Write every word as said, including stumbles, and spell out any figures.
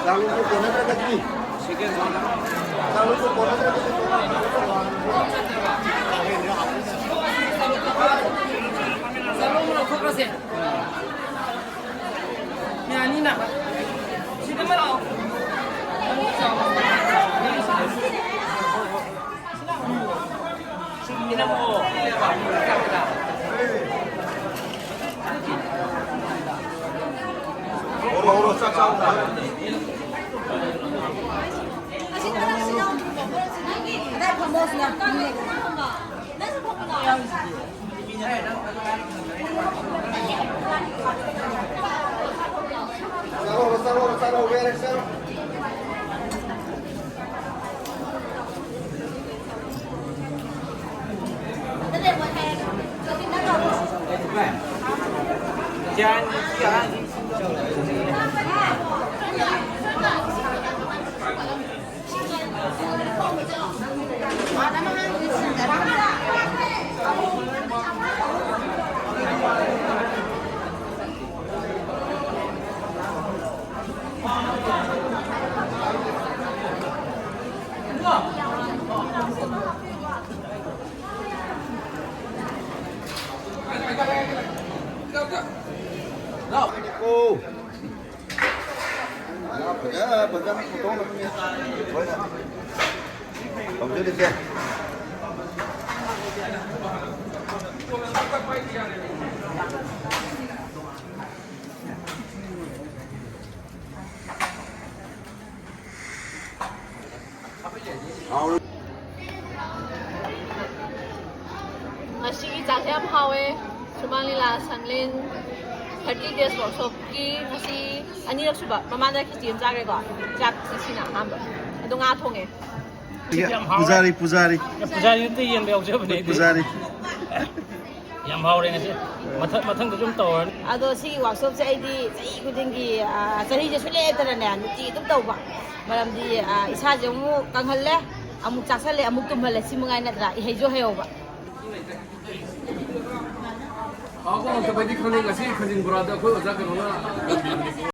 ꯆꯥꯂꯨꯛꯇ ꯀꯣꯟꯅꯗ꯭ꯔꯒꯗꯤ, ꯆꯥꯂꯨꯛꯇ ꯀꯣꯟꯅꯗ꯭ꯔꯒꯗꯤ ꯆꯥꯂꯨꯛ ꯂꯧꯊꯣꯛꯈ꯭ꯔꯁꯦ꯫ ꯃꯤ ꯑꯅꯤꯅ ꯁꯤꯗ ꯑꯃ ꯂꯥꯛꯑꯣ꯫ ꯐꯖ ꯐꯖꯅ ꯄꯨꯊꯣꯛꯅꯕꯅꯤ꯫ ꯍꯧꯖꯤꯛ ꯍꯧꯖꯤꯛꯁꯦ꯫ ꯉꯁꯤꯒꯤ ꯆꯥꯛꯁꯦ ꯌꯥꯝ ꯍꯥꯎꯋꯦ꯫ ꯁꯨꯃꯥꯡ ꯂꯤꯂꯥ ꯁꯪꯂꯦꯟ thirty days workshopꯀꯤ ꯉꯁꯤ ꯑꯅꯤꯔꯛ ꯁꯨꯕ꯫ ꯃꯃꯥꯡꯗ ꯈꯦꯆꯤ ꯑꯃ ꯆꯥꯈ꯭ꯔꯦꯀꯣ꯫ ꯆꯥꯛꯁꯤ ꯁꯤꯅ ꯑꯍꯥꯟꯕ꯫ ꯑꯗꯣ ꯉꯥ ꯊꯣꯡꯉꯦ꯫ ꯌꯥꯝ ꯍꯥꯎꯔꯦ꯫ ꯄꯨꯖꯥꯔꯤ, ꯄꯨꯖꯥꯔꯤ꯫ ꯄꯨꯖꯥꯔꯤ ꯅꯠꯇꯦ, ꯌꯦꯟꯕ ꯌꯥꯎꯖꯕꯅꯦ ꯑꯩꯗꯤ꯫ ꯄꯨꯖꯥꯔꯤ꯫ ꯌꯥꯝ ꯍꯥꯎꯔꯦ ꯉꯁꯤ꯫ ꯃꯊꯪ, ꯃꯊꯪꯗꯁꯨ ꯑꯗꯨꯝ ꯇꯧꯔꯅꯤ꯫ ꯑꯗꯣ ꯁꯤꯒꯤ workshopꯁꯦ ꯑꯩꯗꯤ ꯆꯍꯤ ꯈꯨꯗꯤꯡꯒꯤ, ꯑ, ꯆꯍꯤꯁꯦ ꯁꯨꯡꯂꯦꯞ ꯂꯦꯞꯇꯅꯅꯦ ꯅꯨꯡꯇꯤꯒꯤ ꯑꯗꯨꯝ ꯇꯧꯕ꯫ ꯃꯔꯝꯗꯤ, ꯑ, ꯏꯁꯥꯁꯦ ꯑꯃꯨꯛ ꯀꯪꯍꯜꯂꯦ, ꯑꯃꯨꯛ ꯆꯥꯁꯜꯂꯦ, ꯑꯃꯨꯛ ꯇꯨꯝꯍꯜꯂꯦ, ꯁꯤ ꯃꯉꯥꯏ ꯅꯠꯇ꯭ꯔꯥ? ꯏꯍꯩꯁꯨ ꯍꯩꯍꯧꯕ꯫ ꯍꯥꯎꯕ ꯍꯥꯎꯇꯕꯩꯗꯤ ꯈꯪꯗꯦ, ꯉꯁꯤ ꯈꯖꯤꯡ ꯕꯣꯔꯥꯗ ꯑꯩꯈꯣꯏ ꯑꯣꯖꯥ ꯀꯩꯅꯣꯅ